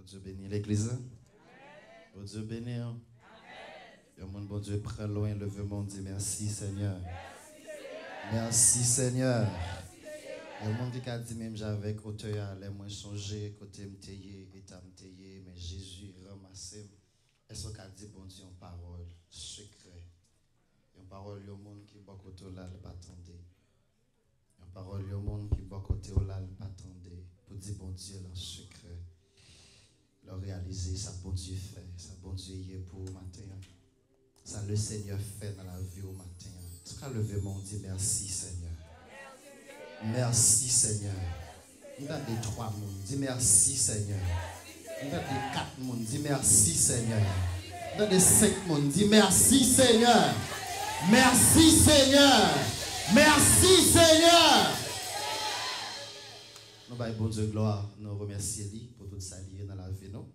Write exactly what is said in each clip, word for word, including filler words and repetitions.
Bondye beni legliz la. Bondye beni w. Yon moun Bondye pran lwen, leve men w, di mèsi Senyè. Mèsi Senyè. Yon moun ki ka di menm jan avèk otè a, lè mwen sonje kote m te ye, eta m te ye, men Jezi ranmase m. Èske w ka di Bondye yon pawòl sekrè? Yon pawòl yon moun ki bò kote w la, l pa tande. Yon pawòl yon moun ki bò kote w la, l pa tande. Pou di Bondye l an sekrè. Lè w reyalize sa Bondye fè, sa Bondye ye pou ou maten an. Sa le Senyè fè nan lavi w maten an. Èske w ka leve men w, di mèsi Senyè. Mèsi Senyè. M tande twa moun, di mèsi Senyè. M tande kat moun, di mèsi Senyè. M tande senk moun, di mèsi Senyè. Mèsi Senyè. Mèsi Senyè. Nou bay Bondye glwa, nou remèsye li pou tout sa li ye nan lavi nou.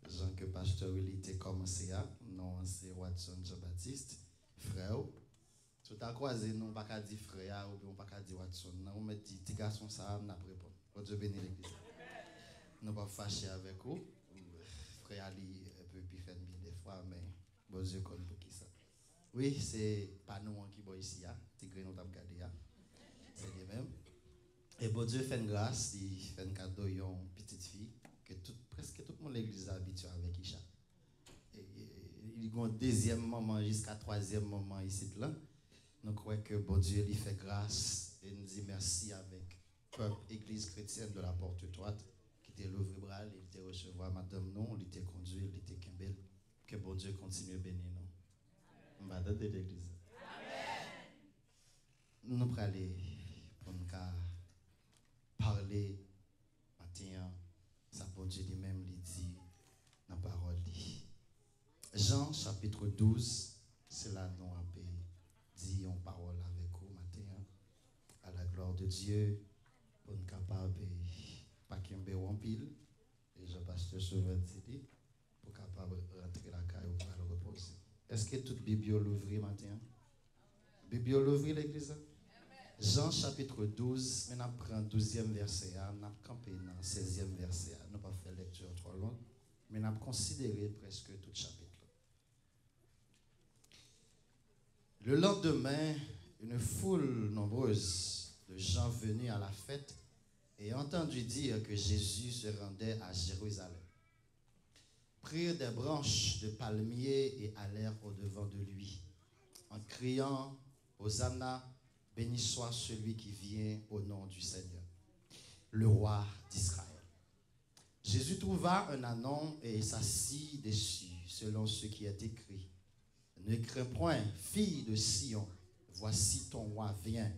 Jan ke pastè Willy te kòmanse a, non an se Watson Jean Baptiste, frè w. Si w ta kwaze nou, w pa ka di frè a, oubyen w pa ka di Watson nan, ou mèt di ti gason sa a, n ap reponn. Bondye beni legliz la. Nou p ap fache avèk ou. Frè a li enpe pi fèm byen defwa, men Bondye konn poukisa. Wi, se pa nou an ki bò isi a, ti grenn ou t ap gade a. Se li menm. E Bondye fè n gras, li fè n kado yon pitit fi ke tout, prèske tout moun legliz la abitye avèk Isha. E, e, li gon dezyèm manman jiska twazyèm manman isit la. Nou kwè ke Bondye li fè gras e n di mèsi avèk pèp Egliz Kretyèn de la Pòt Etwat ki te louvri bra l, li te resevwa madanm nou, li te kondui l, li te kenbe l. Ke Bondye kontinye beni nou. M pa tande legliz la. Nou prale pou n ka pale maten an, sa Bondye li menm li di nan pawòl li. Jan chapit douz, se la nou ape di yon pawòl avèk ou maten an. À la gloire de Dieu, pou n kapab, eh, pa kenbe w anpil, e jan pastè souvan di li, pou kapab rantre lakay ou pral repoze. Èske tout Bib yo louvri maten an? Bib yo louvri legliz la? Jan chapit douz, men n ap pran douzyèm vèsè a, n ap kanpe nan sèzyèm vèsè a. Nou p ap fè lèkti twò long, men n ap konsidere prèske tout chapit la. Le lendemain, une foule nombreuse de gens venus à la fête et entendit dire que Jésus se rendait à Jérusalem, prirent des branches de palmier et allèrent au-devant de lui, en criant : Hosanna, béni soit celui qui vient au nom du Seigneur, le roi d'Israël. Jésus trouva un ânon et s'assit dessus, selon ce qui est écrit : Ne crains point, fille de Sion, voici ton roi vient,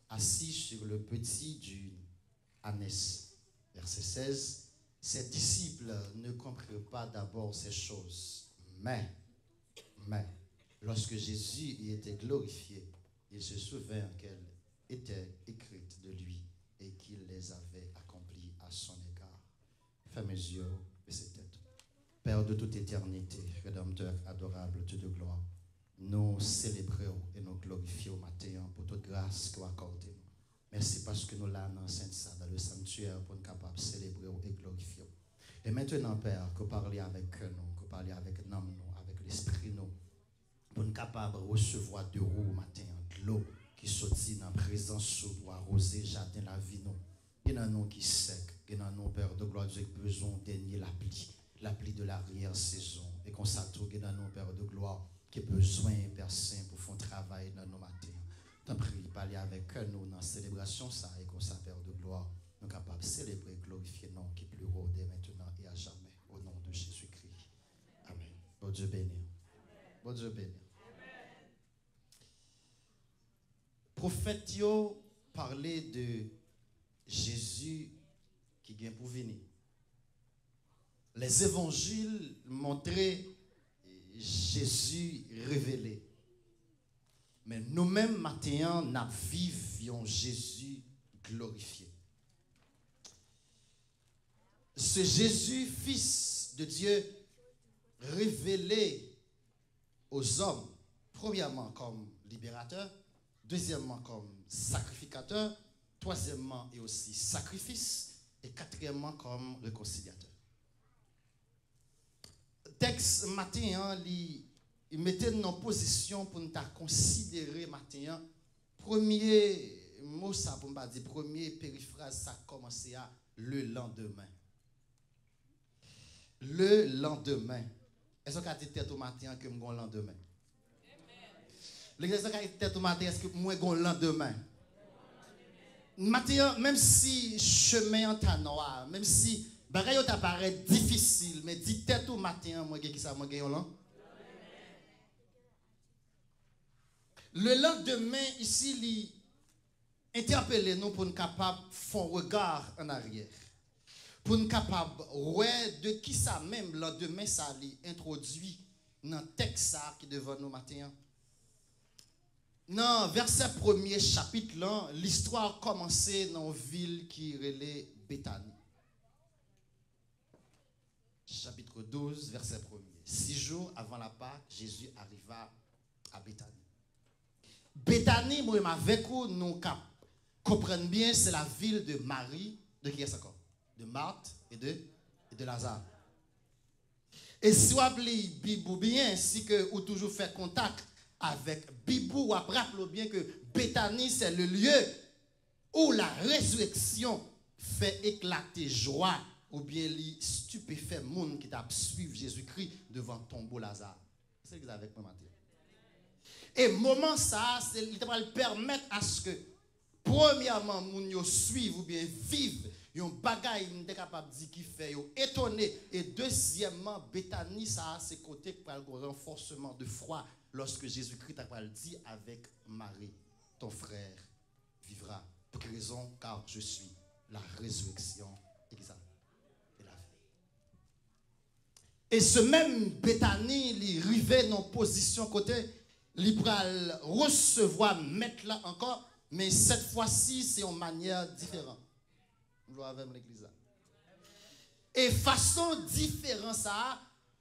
assis sur le petit d'une ânesse. Verset seize. Ses disciples ne comprirent pas d'abord ces choses, mais, mais, lorsque Jésus eut été glorifié, ils se souvinrent qu'elles étaient écrites de lui et qu'il les avait accomplies à son égard. Fèmen zye w, bese tèt ou. Père de toute éternité, Rédempteur adorable, Dieu de gloire, nou selebre w e nou glorifye w maten an pou tout gras ke w akòde nou. Mèsi paske nou la nan sent sa, dans le sanctuaire, pou n kapab selebre w e glorifye w. E mentenan, Pè, ke w pale avèk kè nou, ke w pale avèk nanm nou, avèk lespri nou, pou n kapab resevwa de ou maten an, dlo ki soti nan prezans ou pou awoze jaden lavi nou. Gen nan nou ki sèk, gen nan nou, Père de gloire, Dieu, ki bezwen yon dènye lapli, lapli de laryè sezon. E konsa tou, gen nan nou, Père de gloire, ki bezwen, Pè Sen, pou fè yon travay nan nou maten an. Tanpri, pale avèk kè nou nan selebrasyon sa a, e konsa, Père de gloire, nou kapab selebre e glorifye non ki pli wo dè mentenan e a jamè, o non de Jezikri. Amèn. Bondye beni w. Bondye beni w. Pwofèt yo pale de Jezi ki gen pou vini. Lèzevanjil montre Jezi revele. Men nou menm, maten an, n ap viv yon Jezi glorifye. Ce Jésus, Fils de Dieu, révélé aux hommes, premièrement comme libérateur, deuxièmement comme sacrificateur, troisièmement et aussi sacrifice, et quatrièmement comme réconciliateur. Tèks maten an, li, li mete n nan pozisyon pou n ta konsidere maten an. Premye mo sa, pou m pa di premye perifraz sa k kòmanse a, le lendemain. Le lendemain. Èske w ka di tèt ou maten an ke m gon landemen? Legliz, èske w ka di tèt ou maten, èske mwen gon landemen? Maten an, menm si chemen an ta nwa, menm si bagay yo ta parèt difisil, men di tèt ou maten an, mwen gen kisa, mwen gen yon lan. Le lendemain isi, li entèpele nou pou n kapab fè yon rega an aryè, pou n kapab wè de kisa menm landemen sa li entwodui nan tèks sa ki devan nou maten an. Nan vèsè premye chapit lan, listwa kòmanse nan yon vil ki rele Betani. Chapitre douze, verset premier. Six jours avant la Pâque, Jésus arriva à Béthanie. Betani, mwen menm avèk ou, nou ka konprann byen, c'est la ville de Marie, de qui est encore? De Marthe et de, et de Lazare. E si w ap li Bib ou byen, si ke ou toujou fè kontak avèk Bib ou, w ap raple w byen ke Betani, c'est le lieu où la résurrection fait éclater joie, oubyen li stipefè moun ki t ap swiv Jezikri devan tonbo Laza. Èske legliz avèk mwen maten? E moman sa a, se, li te pral pèmèt aske, premyèman, moun yo swiv oubyen viv yon bagay, m te kapab di, ki fè yo etone. E dezyèmman, Betani sa a, se kote k pral gen ranfòsman de fwa lòske Jezikri ta pral di avèk Mari, ton frère vivra. Pour quelle raison? Car je suis la résurrection et qui ça? Et la vie. E se menm Betani, li rive nan pozisyon kote li pral resevwa mèt la ankò, men cette fois-ci, se yon manyè diferan. Ou avè m, legliz la? E fason diferan sa a,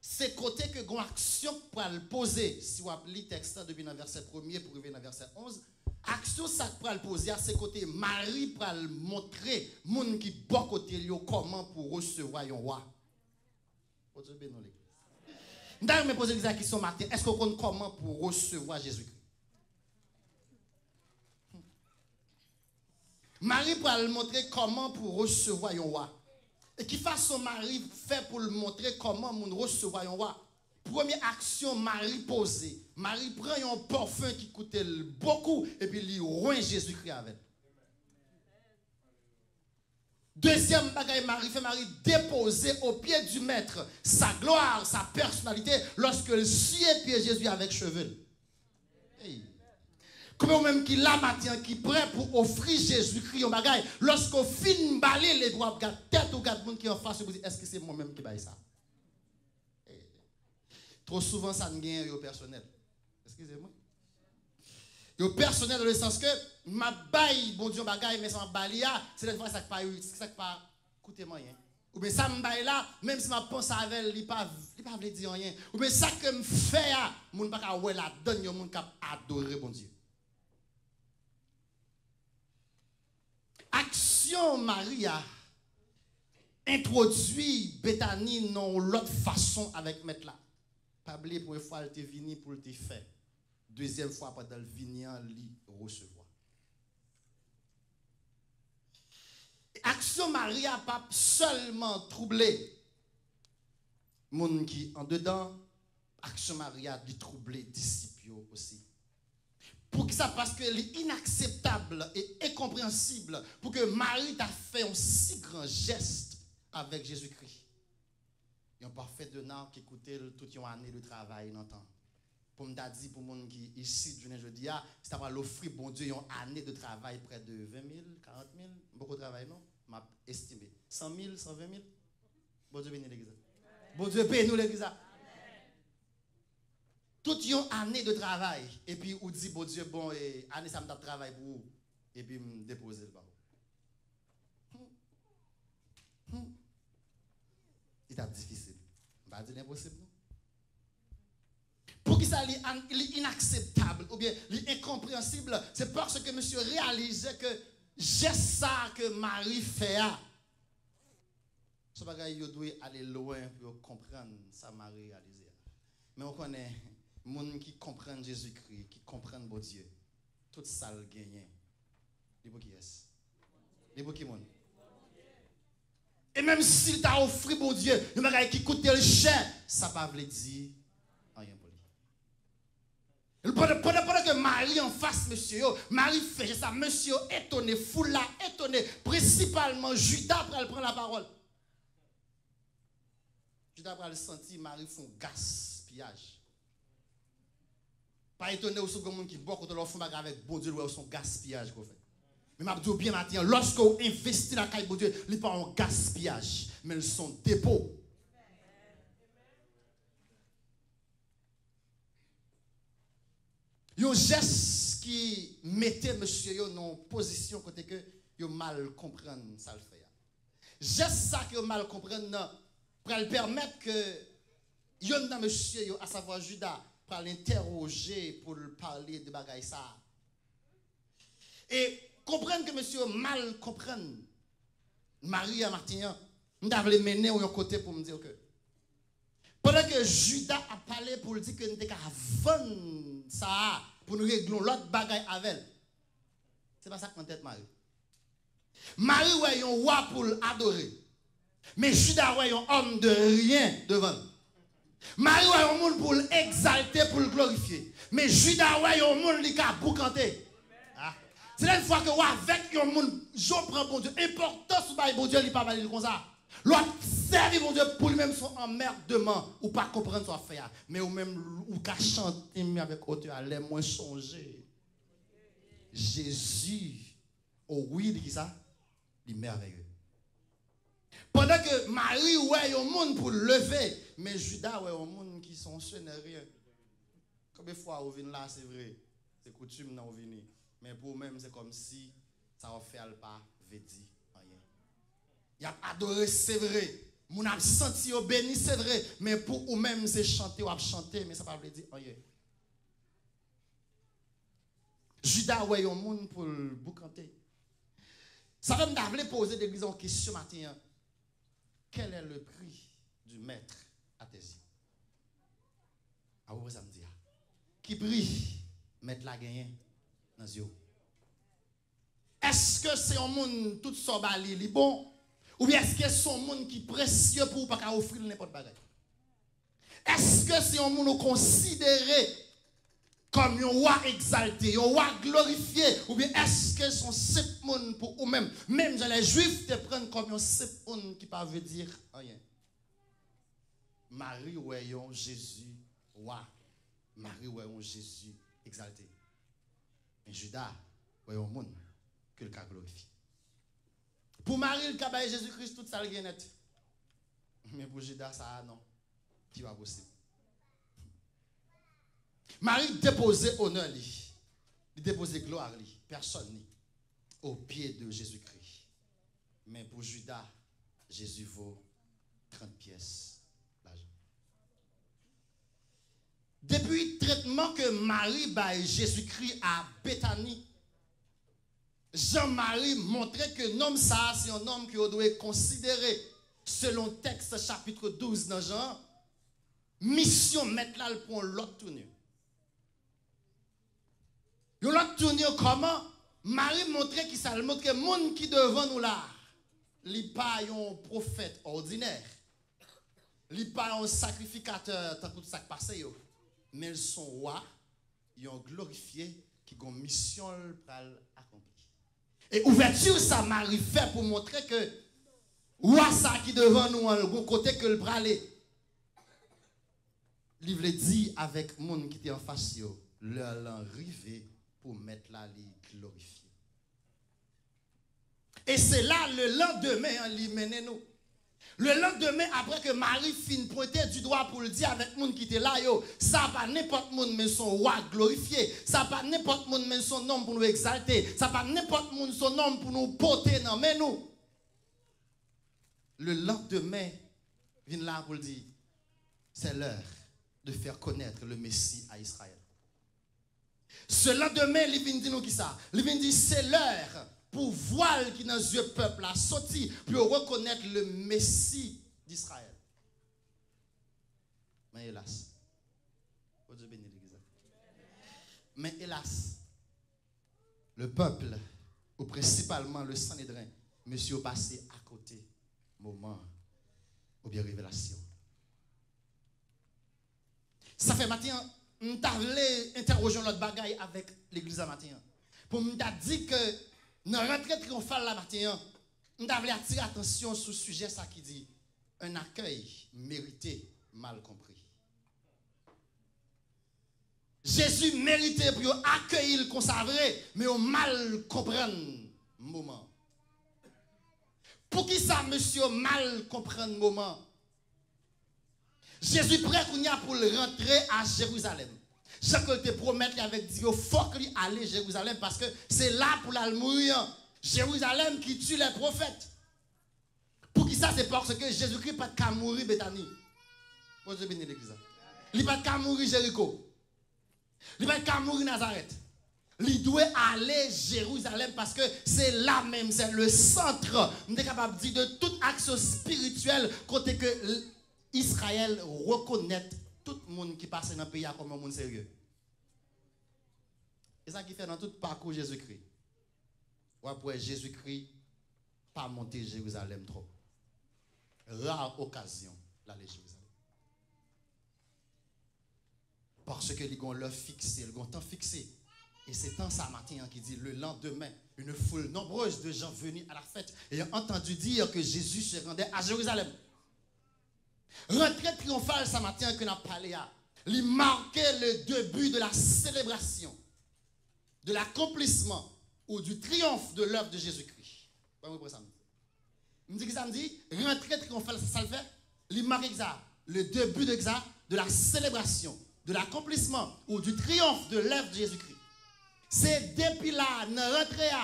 se kote ke gon aksyon k pral poze. Si w ap li tèks la depi nan vèsè premye pou rive nan vèsè onz, aksyon sa k pral poze a, se kote Mari pral montre moun ki bò kote l yo kòman pou resevwa yon wa. Bondye beni w, legliz. M ta renmen poze legliz la kesyon maten, èske w konn kòman pou resevwa Jezikri? Mari pral montre kòman pou resevwa yon wa. E ki fason Mari fè pou l montre kòman moun resevwa yon wa? Premye aksyon Mari poze, Mari pran yon pòfen ki koute l bokou, epi li wen Jezikri avè l. Dezyèm bagay Mari fè, Mari depoze au pied du Maître sa glwa, sa pèsonalite, lòske l siye pye Jezi avèk cheve l. Hey. Konbyen w menm ki la maten an, ki prè pou ofri Jezikri yon bagay, lòske w fin ba li l, epi w ap gad tèt ou, gad moun ki anfas ou, pou di, èske se mwen menm ki bay sa? Twò souvan, sa n genyen yo pèsonèl. Eskize mwen. Yo pèsonèl nan le sans ke m ap bay Bondye yon bagay, men sa m ap ba li a, se dèfwa sa k pa, sa k pa koute m anyen. Oubyen sa m bay la, menm si m ap panse avè l, li pa, li pa vle di anyen. Oubyen sa ke m fè a, moun pa ka wè ladann yon moun k ap adore Bondye. Aksyon Mari a entwodui Betani nan yon lòt fason avèk Mèt la. Pa bliye, premye fwa l te vini pou l te fè. Dezyèm fwa, pandan l vini an, li resevwa. Aksyon Mari a p ap sèlman twouble moun ki andedan, aksyon Mari a, li twouble disip yo osi. Poukisa? Paske li inakseptab e enkonpreyansib pou ke Mari ta fè yon si gran jès avèk Jezikri. Yon pafè de nar ki koute l tout yon ane de travay nan tan. Pou m ta di pou moun ki isit jounen jodi a, si ta pral ofri Bondye yon ane de travay prè de ven mil, karant mil, m poko travay non, m ap estime. San mil, san ven mil? Bondye beni legliz la. Bondye beni w legliz la. Tout yon ane de travay, epi ou di Bondye, bon, e, ane sa m t ap travay pou ou, epi m depoze l ba ou. Hmm. Hmm. Li t ap difisil. M pa di l enposib non. Poukisa li an-, li inakseptab oubyen li enkonpreyansib? Se paske misye reyalize ke jès sa ke Mari fè a, Se bagay yo dwe ale lwen pou yo konprann sa Mari reyalize a. Men w konnen, moun ki konprann Jezikri, ki konprann Bondye, tout sa l genyen, li pou kiyès? Li pou ki moun? E menm si l ta ofri Bondye yon bagay ki koute l chè, sa pa vle di anyen pou li. Pandan, pandan, pandan ke Mari anfas mesye yo, Mari fè jès la, mesye yo etone, foul la etone, prensipalman Jida pral pran lapawòl. Jida pral santi Mari fè yon gaspiyaj. Pa etone w si w gen moun ki bò kote w, lè w fè yon bagay avèk Bondye, l wè w se yon gaspiyaj ke w fè. Men m ap di w byen maten an, lòske w envesti lakay Bondye, li pa yon gaspiyaj, men l se yon depo. Yon jès ki mete mesye yo nan yon pozisyon kote ke yo mal konprann sa l fè a. Jès sa ke yo mal konprann nan pral pèmèt ke yonn nan mesye yo, asavwa Jida, pral entèwoje pou l pale de bagay sa a. E konprann ke mesye yo mal konprann Mari a maten an, m ta vle mennen w yon kote pou m di w ke pandan ke Jida ap pale pou l di ke n te ka vann sa a pou n regle yon lòt bagay avè l, se pa sa k nan tèt Mari. Mari wè yon wa pou l adore. Men Jida wè yon homme de rien devan l. Mari wè yon moun pou l egzalte, pou l glorifye. Men Jida wè yon moun li ka boukante. Ah. Se lè yon fwa ke w avèk yon moun, jan w pran Bondye, enpòtans ou bay Bondye, li pa bay li konsa. Lè w ap sèvi Bondye pou li menm, se yon anmèdman, ou pa konprann sa w ap fè a. Men ou menm, ou ka chante men avèk otè a, lè mwen sonje Jezi. O wi, li ki sa? Li mèvèye. Pandan ke Mari wè yon moun pou l leve, men Jida wè yon moun ki se yon senèryen. Konbyen fwa ou vin la, se vre, se koutim nan ou vini, men pou ou menm, se kòmsi sa w ap fè a l pa vle di anyen. Y ap adore, se vre, moun ap santi yo beni, se vre, men pou ou menm, se chante w ap chante, men sa pa vle di anyen. Jida wè yon moun pou l boukante. Sa fè m ta vle poze legliz la yon kesyon maten an. Quel est le prix du maître à tes yeux? Apeprè sa m di a. Ki pri mèt la genyen nan zye w? Èske se yon moun tout sa w ba li, li bon? Oubyen èske se yon moun ki presye pou ou pa ka ofri l nenpòt bagay? Èske se yon moun ou konsidere kòm yon wa egzalte, yon wa glorifye, oubyen èske se yon senp moun pou ou menm, menm jan lè Jwif te pran l kòm yon senp moun ki pa vle di anyen? Mari wè yon Jezi wa. Mari wè yon Jezi egzalte. Men Jida wè yon moun ke l ka glorifye. Pou Mari, l ka bay Jezi Kris tout sa l gen nèt. Men pou Jida, sa a non. Ki pa posib. Mari depoze onè li, li depoze glwa li, pèsòn li, o pye de Jezikri. Men pou Jida, Jezi vo trant pyès lajan. Depi tretman ke Mari bay Jezikri a Betani, Jan Mari montre ke nonm sa a se yon nonm ke yo dwe konsidere, selon tèks chapit douz nan Jan an, misyon mèt la l pran yon lòt touni. Yon lòt touni kòman? Mari montre ki sa? L montre moun ki devan nou la a, li pa yon pwofèt òdinè, li pa yon sakrifikatè tankou sa k pase yo, men l se yon wa, yon glorifye ki gon misyon l pral akonpli. E ouvèti sa Mari fè pou montre ke wa sa ki devan nou an, gon kote ke l prale. Li vle di avèk moun ki te anfas yo, lè lan rive pou mèt la li glorifye. E se la, lelandemen an, li mennen nou. Lelandemen, apre ke Mari fin pwente di dwa pou l di avèk moun ki te la yo, sa pa nenpòt moun, men se yon wa glorifye. Sa pa nenpòt moun, men se yon nonm pou nou egzalte. Sa pa nenpòt moun, se yon nonm pou nou pote nan men nou. Lelandemen, vin la pou l di, c'est l'heure de faire connaître le Messie à Israël. Se landemen, li vin di nou kisa? Li vin di, c'est l'heure pou vwal ki nan zye pèp la soti, pou yo rekonèt le Messie d'Israël. Men elas. Bondye beni legliz la. Men elas, le pèp, ou prensipalman le Sanedren, mesye yo pase akote moman oubyen revelasyon. Sa fè maten an, m ta vle entèwoje yon lòt bagay avèk legliz la maten an. Pou m ta di ke nan rantre triyonfal la maten an, m ta vle atire atansyon sou sijè sa ki di, un accueil mérité mal compris. Jezi merite pou yo akeyi l konsa vre, men yo mal konprann moman. Poukisa mesye yo mal konprann moman? Jezi prè kounye a pou l rantre a Jerizalèm. Jan ke l te pwomèt li avèk di yo, fòk li ale Jerizalèm, paske se la pou l al mouri an. Jerizalèm ki ti lè pwofèt. Poukisa? Se paske Jezikri pa t ka mouri Betani. Bondye beni legliz la. Li pa t ka mouri Jeriko. Li pa t ka mouri Nazarèt. Li dwe ale Jerizalèm paske se la menm, se le centre, m te kapab di, de tout aksyon espirityèl kote ke l-, Izrayèl rekonèt tout moun ki pase nan peyi a kòm yon moun serye. E sa ki fè nan tout pakou Jezikri, w ap wè Jezikri pa monte Jerizalèm twòp. Ra okazyon l ale Jerizalèm. Paske li gon lè fikse, li gon tan fikse. E se tan sa maten an ki di, le lendemain, une foule nombreuse de gens venus à la fête, ayant entendu dire que Jésus se rendait à Jérusalem. Rantre triyonfal sa maten an ke n ap pale a, li make le début de la célébration, de l'accomplissement ou du triomphe de l'œuvre de Jésus-Christ. Bon, m repran sa m di. M di ki sa m di? Rantre triyonfal, sa, sa l fè? Li make ki sa? Le début de ki sa? De la célébration, de l'accomplissement ou du triomphe de l'œuvre de Jésus-Christ. Se depi la, nan rantre a,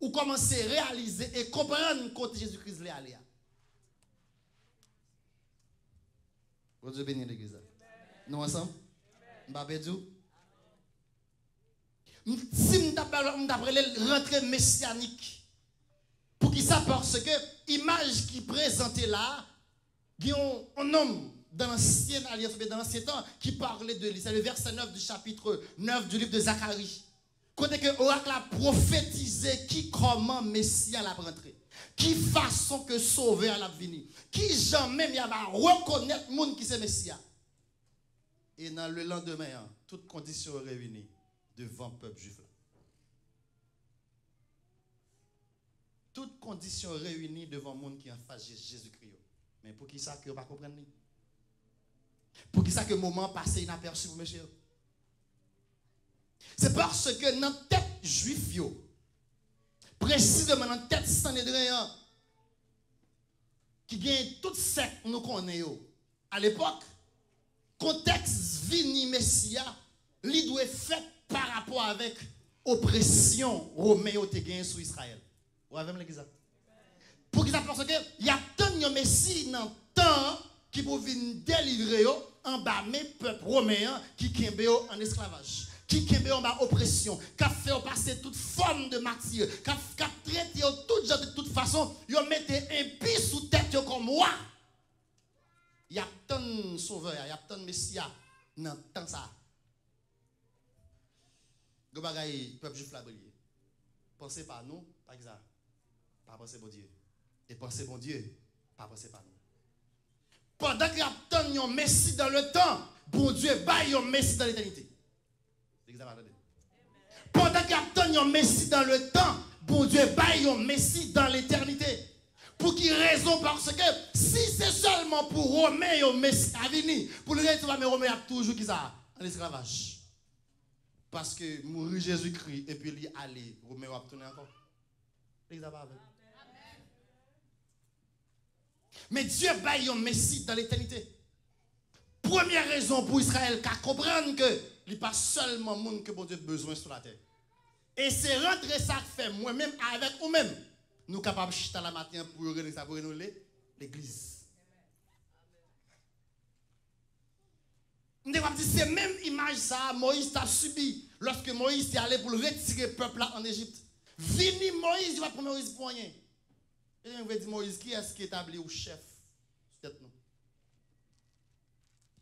ou kòmanse reyalize e konprann kote Jezikri vle ale a. Bondye beni legliz la. Nou ansanm? M pa pèdi w? M, si m t ap ba lòt, m t ap rele l rantre mesyanik. Poukisa? Paske imaj ki prezante la a, gen yon, yon nonm dans l'ancienne alliance, oubyen dans l'ancien temps, ki pale de li. C'est le verset neuf du chapitre neuf du livre de Zacharie. Kote ke orak la pwofetize ki kòman Mesi a l ap rantre, ki fason ke Sovè a l ap vini, ki jan menm y ap rekonèt moun ki se Mesi a. E nan le lendemain an, tout kondisyon yo reyini devan pèp jwif la. Tout kondisyon reyini devan moun ki anfas Je-, Jezikri yo. Men poukisa ke yo pa konprann li? Poukisa ke moman an pase inapèsi pou mesye yo? Se paske nan tèt jwif yo, presizeman nan tèt Sanedren an, ki gen tout sèk nou konnen yo, alepòk, kontèks vini Mesi a, li dwe fèt pa rapò avèk opresyon Women yo te genyen sou Izrayèl. Ou avè m, legliz la? Poukisa? Paske y ap tann yon Mesi nan tan an ki pou vin delivre yo anba men pèp Women an ki kenbe yo an esklavaj, ki kenbe yo anba opresyon, k ap fè yo pase tout fòm de mati, k ap, k ap trete yo tout jan, de tout fason, yo mete enpi sou tèt yo kòm wa. Y ap tann Sovè a, y ap tann Mesi a nan tan sa a. Gon bagay pèp jwif la bliye. Panse pa nou, pa ki sa? Pa panse Bondye. E panse Bondye, pa panse pa nou. Pandan ke y ap tann yon Mesi dans le temps, Bondye bay yon Mesi dans l'éternité. Legliz la pa tande. Pandan ke y ap tann yon Mesi dans le temps, Bondye bay yon Mesi dans l'éternité. Pou ki rezon? Paske si se sèlman pou Women yo Mesi a vini, pou l rete anba men Women yo, y ap toujou ki sa? An esklavaj. Paske mouri Jezikri epi li ale, Women yo ap tounen ankò. Legliz la pa avè m. Men Dye bay yon Mesi dans l'éternité. Premye rezon pou Izrayèl ka konprann ke li pa sèlman moun ke Bondye bezwen sou latè. E se rantre sa k fè mwen menm avèk ou menm, nou kapab chita la maten an pou yo rele sa, pou yo rele legliz. M te kapab di se menm imaj sa a Moyiz t ap sibi lòske Moyiz te ale pou l retire pèp la ann Ejip. Vini Moyiz, yo pa t pran Moyiz pou anyen. Yo te menm vle di Moyiz, kiyès ki etabli w chèf sou tèt nou?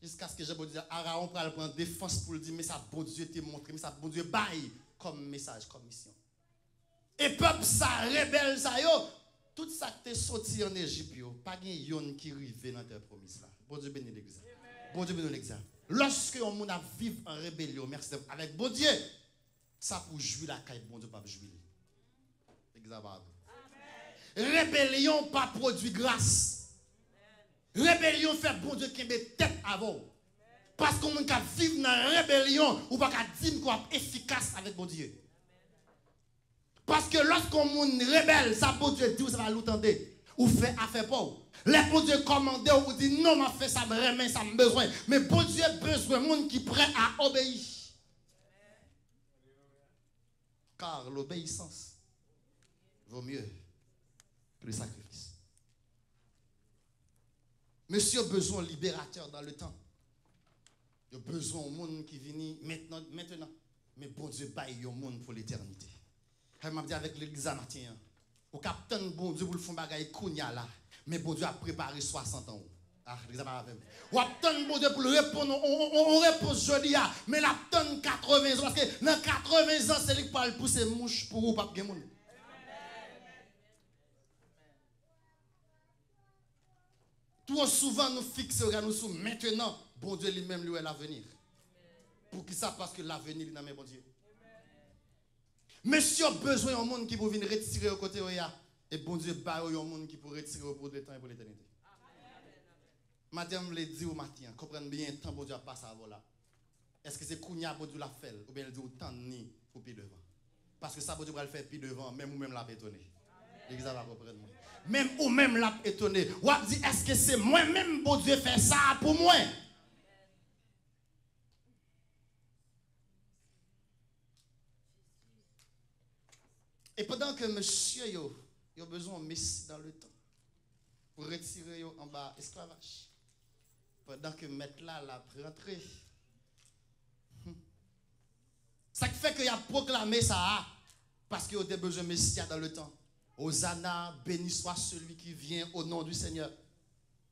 Jiskaske Jan Bondye di, Arawon pral pran defans pou l di, men sa Bondye te montre, men sa Bondye bay kòm mesaj, kòm misyon. E pèp sa, rebèl sa yo, tout sa k te soti ann Ejip yo, pa gen yonn ki rive nan tè pwomiz la. Bondye beni legliz la. Bondye beni legliz la. Lòske yon moun ap viv an rebelyon, mèsi avèk Bondye, sa pou jwi lakay Bondye, w p ap jwi l. Legliz la pa vre. Rebelyon pa pwodui gras. Rebelyon fè Bondye kenbe tèt avè w. Paske yon moun k ap viv nan rebelyon, ou pa ka di m ke w ap efikas avèk Bondye. Paske lòske yon moun rebèl, sa Bondye di w, se pa li w tande. Ou fè afè pa w. Lè Bondye kòmande w, ou di, "Non, m ap fè sa m renmen, sa m bezwen." Men Bondye bezwen moun ki prè a obeyi. Car l'obéissance vaut mieux que le sacrifice. Mesye yo bezwen yon liberatè dans le temps. Yo bezwen yon moun ki vini mentnan, mentenan. Men Bondye bay yon moun pou letènite. Sa m ap di avèk legliz la maten an. Ou k ap tann Bondye pou l fè yon bagay kounya la. Men Bondye ap prepare swasant an ou. Ah, legliz la pa avè m. W ap tann Bondye pou l reponn yon, yon, yon, yon repons jodi a. Men l ap tann katreven zan. Paske nan katreven zan, se li k pral pouse mouch pou ou, p ap gen moun. Twò souvan, nou fikse regard nou sou mentenan. Bondye li menm, li wè lavenir. Poukisa? Paske lavenir li nan men Bondye. Mesye yo bezwen yon moun ki pou vin retire yo kote yo ye a. E Bondye ba yo yon moun ki pou retire yo pou letan e pou letènite. Maten an, m vle di w maten an, konprann byen tan Bondye ap pase avè w la. Èske se kounya Bondye l ap fè l, oubyen l di w tann li pou pi devan? Paske sa Bondye pral fè pi devan, menm ou menm l ap etone. Legliz la pa konprann mwen. Menm ou menm l ap etone. W ap di, èske se mwen menm Bondye fè sa a pou mwen? E pandan ke mesye yo, yo bezwen yon Mesi dans le temps pou retire yo anba esklavaj. Pandan ke mèt la, l ap rantre. Hmm. Sa k fè ke y ap pwoklame sa a, paske yo te bezwen Mesi a dans le temps. Hosanna, béni soit celui qui vient au nom du Seigneur.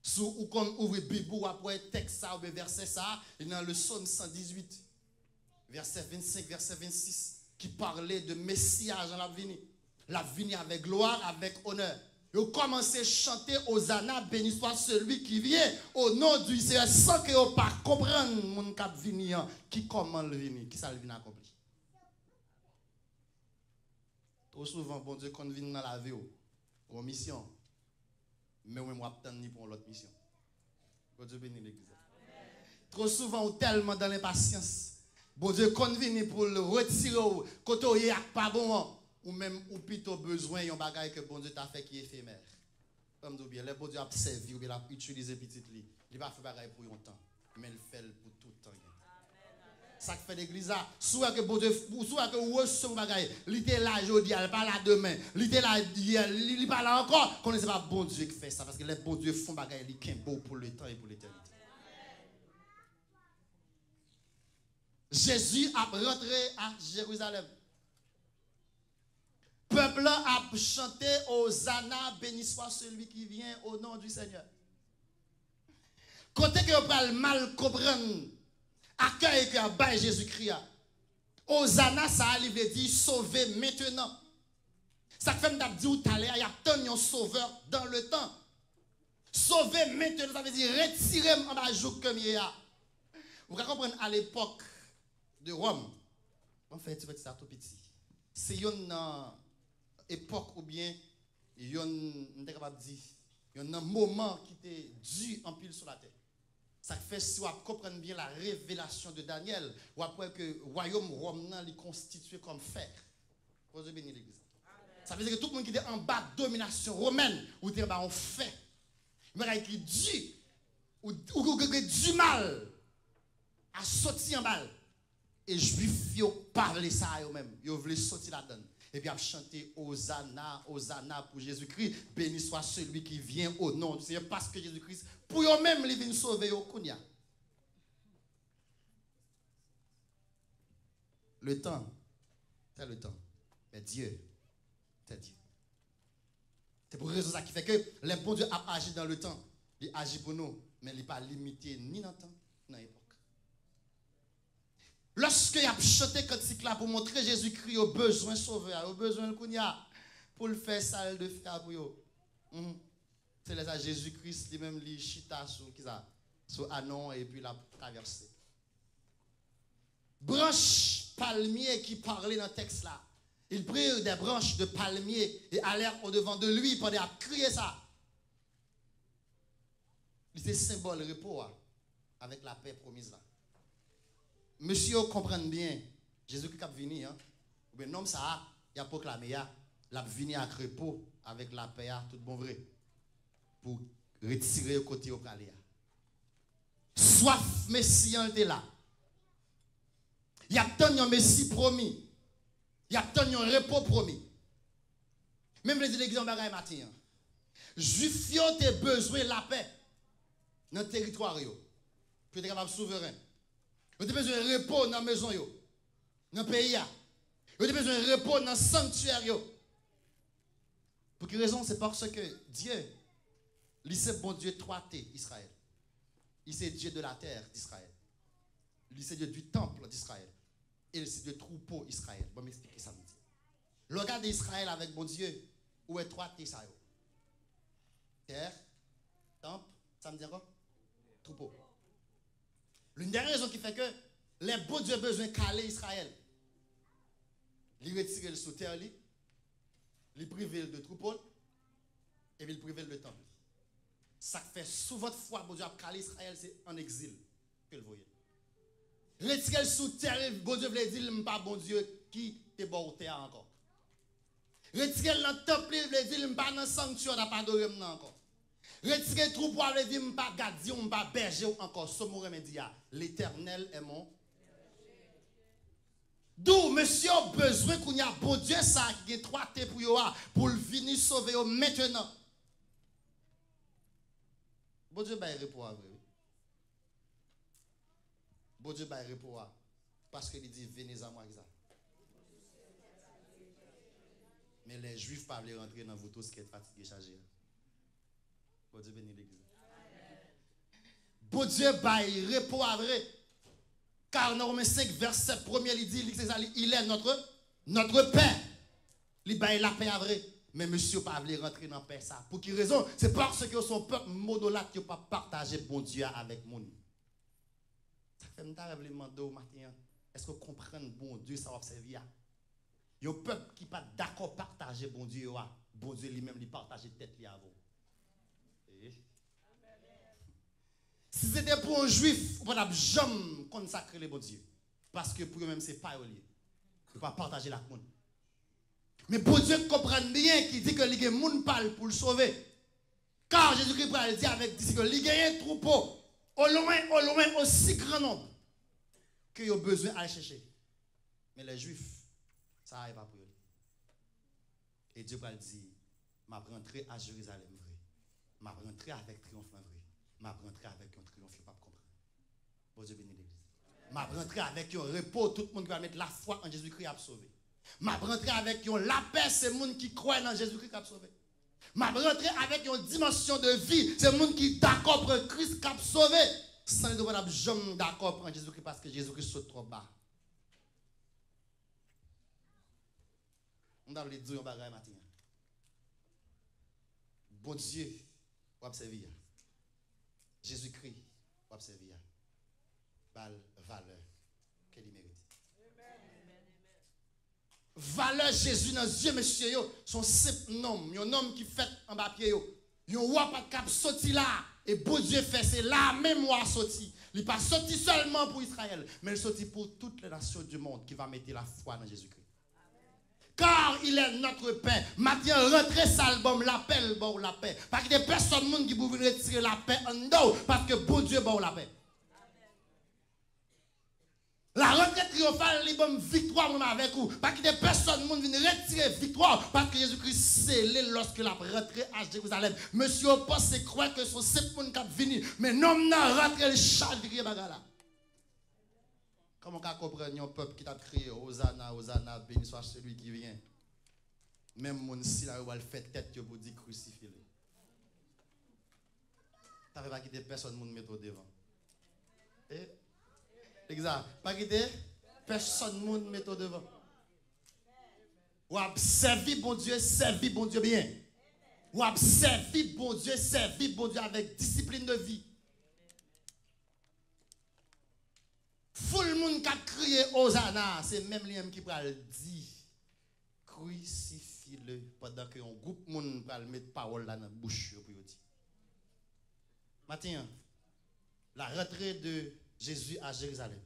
Si w konn ouvri Bib ou, w ap wè tèks sa a oubyen vèsè sa a, li nan le Psaume cent dix-huit, vèsè vennsenk, vèsè vennsis, ki pale de Mesi a, jan l ap vini. L ap vini avèk glwa, avèk onè. Yo kòmanse chante, Hosanna, béni soit celui qui vient au nom du Seigneur, san ke yo pa konprann moun k ap vini an, ki kòman l vini, ki sa l vin akonpli. Twò souvan, Bondye konn vin nan lavi w pou yon misyon, men ou menm w ap tann li pou yon lòt misyon. Bondye beni legliz la. Twò souvan, ou tèlman dans l'impatience, Bondye konn vini pou l retire w kote w ye ak pa bon an, ou menm ou pito bezwen yon bagay ke Bondye ta fè ki efemè. Ban m di w byen, lè Bondye ap sèvi w, lè l ap itilize pitit li, li pa fè bagay pou yon tan, men l fè l pou tout tan gen. Sa k fè legliz la, si w wè ke Bondye, si w wè ke ou resevwa bagay, li te la jodi a, li pa la demen, li te la yè, li, li pa la ankò, konnen se pa Bondye ki fè sa, paske lè Bondye fè yon bagay, li kenbe w pou letan e pou letènite. Jezi ap rantre a Jerizalèm. Pèp lan ap chante, Hosanna, béni soit celui qui vient au nom du Seigneur. Kote ke yo pral mal konprann akèy ke y ap bay Jezikri a. Hosanna sa a, li vle di sove mentenan. Sa k fè m t ap di w talè a, y ap tann yon sovè dans le temps. Sove mentenan, sa vle di retire m anba jouk ke m ye a. Ou ka konprann a lepòk de Wòm, ban m fè ti pati sa tou piti. Se yonn nan epòk oubyen yonn, m te kapab di, yonn nan moman ki te di anpil sou latè. Sa k fè, si w ap konprann byen la revelasyon de Danyèl, w ap wè ke wayòm Wòm nan, li konstitye kòm fè. Bondye beni legliz la. Sa vle di ke tout moun ki te anba dominasyon womèn, ou te anba yon fè. Yon bagay ki di, ou, ou, ou, ou gen dimal a soti anba l. E Jwif yo pa vle sa yo menm. Yo vle soti ladan l. Epi y ap chante, Hosanna, Hosanna pour Jésus-Christ, béni soit celui qui vient au nom du Seigneur, paske Jezikri, pou yo menm, li vin sove yo kounya. Le temps, c'est le temps. Mais Dieu, C'est Dieu. Se pou rezon sa ki fè ke lè Bondye ap aji dans le temps, li aji pou nou, men li pa limite ni nan tan, ni nan epòk. Lòske y ap chante kantik la pou montre Jezikri, yo bezwen Sovè a, yo bezwen l kounye a pou l fè sa l dwe fè a pou yo. Mhm. Se lè sa Jezikri li menm li chita sou kisa? Sou Anon epi l ap travèse. Branch palmye ki pale nan tèks la. Il prirent des branches de palmier et allèrent au-devant de lui pandan y ap kriye sa. Li se senbòl repo a avèk lapè pwomiz la. Mesye yo konprann byen, Jezikri k ap vini an, oubyen nonm sa a, y ap pwoklame a, l ap vini ak repo, avèk lapè a, tout bon vre, pou retire yo kote yo prale a. Swaf Mesi an te la. Y ap tann yon Mesi pwomi. Y ap tann yon repo pwomi. Men m vle di legliz yon bagay maten an. Jwif yo te bezwen lapè nan teritwa yo. Pou yo te kapab souveren. Yo te bezwen repo nan mezon yo, nan peyi a. Yo te bezwen repo nan sanktyè yo. Pou ki rezon? Se paske Dye, li se Bondye twate Izrayèl. Li se Dye de la tè d'Izrayèl. Li se Dye du temple d'Izrayèl. E li se Dye twoupo Izrayèl. Bon, m eksplike sa m di. Lè w gade Izrayèl avèk Bondye, ou wè twate sa yo. Tè, tanp, sa m di ankò? Twoupo. L'une des raisons ki fè ke lè Bondye bezwen kale Izrayèl, li retire l sou tè li, li prive l de twoupo l, epi l prive l de tanp li. Sa k fè souvant fwa Bondye ap kale Izrayèl, se ann egzil ke l voye l. Retire l sou tè li, Bondye vle di l, "M pa Bondye ki te ba w tè a ankò." Retire l nan tanp li, vle di l, "M pa nan sanktyè w t ap adore m nan ankò." Retire twoupo a vle di, "M pa gadyen w, m pa bèje w ankò." Sòm ou renmen di a, "L'Éternel est mon." Dou, mesye yo bezwen kounye a Bondye sa a ki gen twate pou yo a, pou l vini sove yo mentenan. Bondye bay repo a vre, wi. Bondye bay repo a, paske li di, "Venez à moi," ki sa? Men lè Jwif pa vle rantre nan vous tous qui êtes fatigués, chargés a. Bondye beni legliz. Bondye bay repo a vre. Kar nan Women senk, vèsè premye, li di, li se sa, li, "Il est notre, notre paix." Li bay lapè a vre. Men mesye yo pa vle rantre nan pè sa. Pou ki rezon? Se paske yo se yon pèp monolat, yo pa pataje Bondye a avèk moun. Sa fè m ta vle mande w maten an, èske w konprann Bondye sa w ap sèvi a? Yon pèp ki pa t dakò pataje Bondye yo a, Bondye li menm li pataje tèt li avè w. Eh. Si se te pou yon Jwif, ou pa t ap janm konn sa k rele Bondye. Paske pou yo menm se pa yo l ye. Yo pa pataje l ak moun. Men Bondye konprann byen ki di ke li gen moun pa l pou l sove. Kar Jezikri pral di avèk disip yo, li genyen twoupo, au loin, au loin, aussi grand nombre, ke yo bezwen al chèche. Men lè Jwif, sa a e pa pou yo li. E Dye pral di, "M ap rantre a Jerizalèm vre. M ap rantre avèk triyonf lan vre. M ap rantre avèk yon triyonf yo p ap konprann." Bondye beni legliz. M ap rantre avèk yon repo, tout moun ki va met lafwa an Jezikri ap sove. M ap rantre avèk yon lapè, se moun ki kwè nan Jezikri k ap sove. M ap rantre avèk yon dimansyon de vi, se moun ki dakò pran Kris k ap sove. San li dwe pa t ap janm dakò pran Jezikri paske Jezikri sot twò ba. M ta vle di w yon bagay maten an. Bondye w ap sèvi a, Jezikri w ap sèvi a, ba l valè ke li merite. Valè Jezi nan zye mesye yo, se yon senp nonm, yon nonm ki fèt anba pye yo. Yon wa pa t kab soti la, e Bondye fè se la menm wa soti. Li pa soti sèlman pou Izrayèl, men l soti pou tout les nations du monde qui va mete lafwa nan Jezikri. Car il est notre paix. Maten an, rantre sa l ban m lapè, l ba w lapè. Pa kite pèsonn moun ki pou vin retire lapè anndan w, paske Bondye ba w lapè. La rantre triyonfal, li ban m viktwa mwen avèk ou. Pa kite pèsonn moun vin retire viktwa w, paske Jezikri sele l lòske l ap rantre a Jerizalèm. Mesye yo panse kwè ke se yon senp moun k ap vini, men nonm nan rantre, l chavire bagay la. Kòman w ka konprann yon pèp ki t ap kriye, "Ozana, Ozana, béni soit celui qui vient"? Menm moun sila yo pral fè tèt yo pou di, "Krisifye l." Tanpri, pa kite pèsonn moun mete w devan. E, legliz la, pa kite pèsonn moun mete w devan. W ap sèvi Bondye, sèvi Bondye byen. W ap sèvi Bondye, sèvi Bondye avèk disiplin de vi. Foul moun k ap kriye Ozana, se menm li menm ki pral di, "Crucifie-le," pandan ke yon gwoup moun pral met pawòl la nan bouch yo pou yo di. Maten an, la rentrée de Jésus à Jérusalem,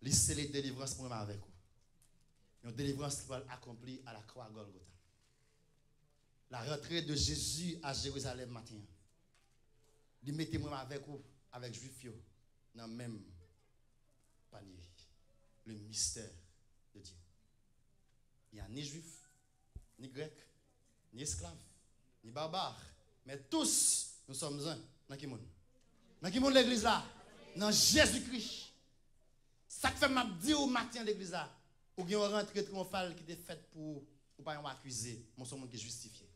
li sele delivrans mwen avèk ou. Yon delivrans ki pral akonpli a la kwa Golgotha. La rentrée de Jésus à Jérusalem maten an, li mete mwen avèk ou, avèk Jwif yo, nan menm panye. Le mystère de Dieu. Il n'y a ni juif, ni grec, ni esclave, ni barbare, mais tous nous sommes un. Nan ki moun? Nan ki moun legliz la? Nan Jezikri. Sa k fè m ap di w maten an legliz la, ou gen yon rantre triyonfal ki te fèt pou ou. Ou pa yon akize, men w se yon moun ki jistifye.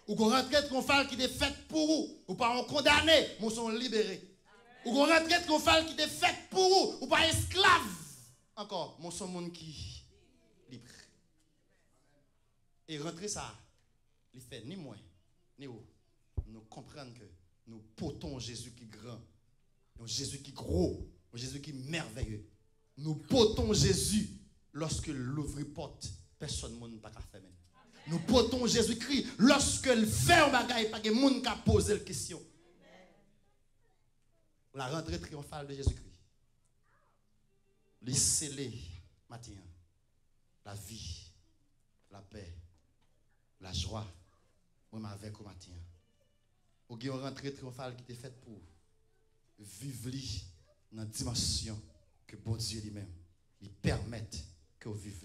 Ou gen yon rantre triyonfal ki te fèt pou ou. Ou pa yon kondane, men w se yon libere. Ou gen yon rantre triyonfal ki te fèt pou ou. Ou pa esklav ankò, men w se yon moun ki lib. E rantre sa a, li fè ni mwen, ni ou, nou konprann ke nou pote yon Jezi ki gran, yon Jezi ki gwo, yon Jezi ki mèvèye. Nou pote yon Jezi, lòske l louvri pòt, pèsonn moun pa ka fèmen l. Nou pote yon Jezikri, lòske l fè yon bagay, pa gen moun ka poze l kesyon. La rantre triyonfal de Jezikri. Li sele maten an. Lavi, lapè, lajwa, mwen m avèk ou maten an. Ou gen yon rantre triyonfal ki te fèt pou ou. Viv li nan dimansyon ke Bondye li menm, li pèmèt ke w viv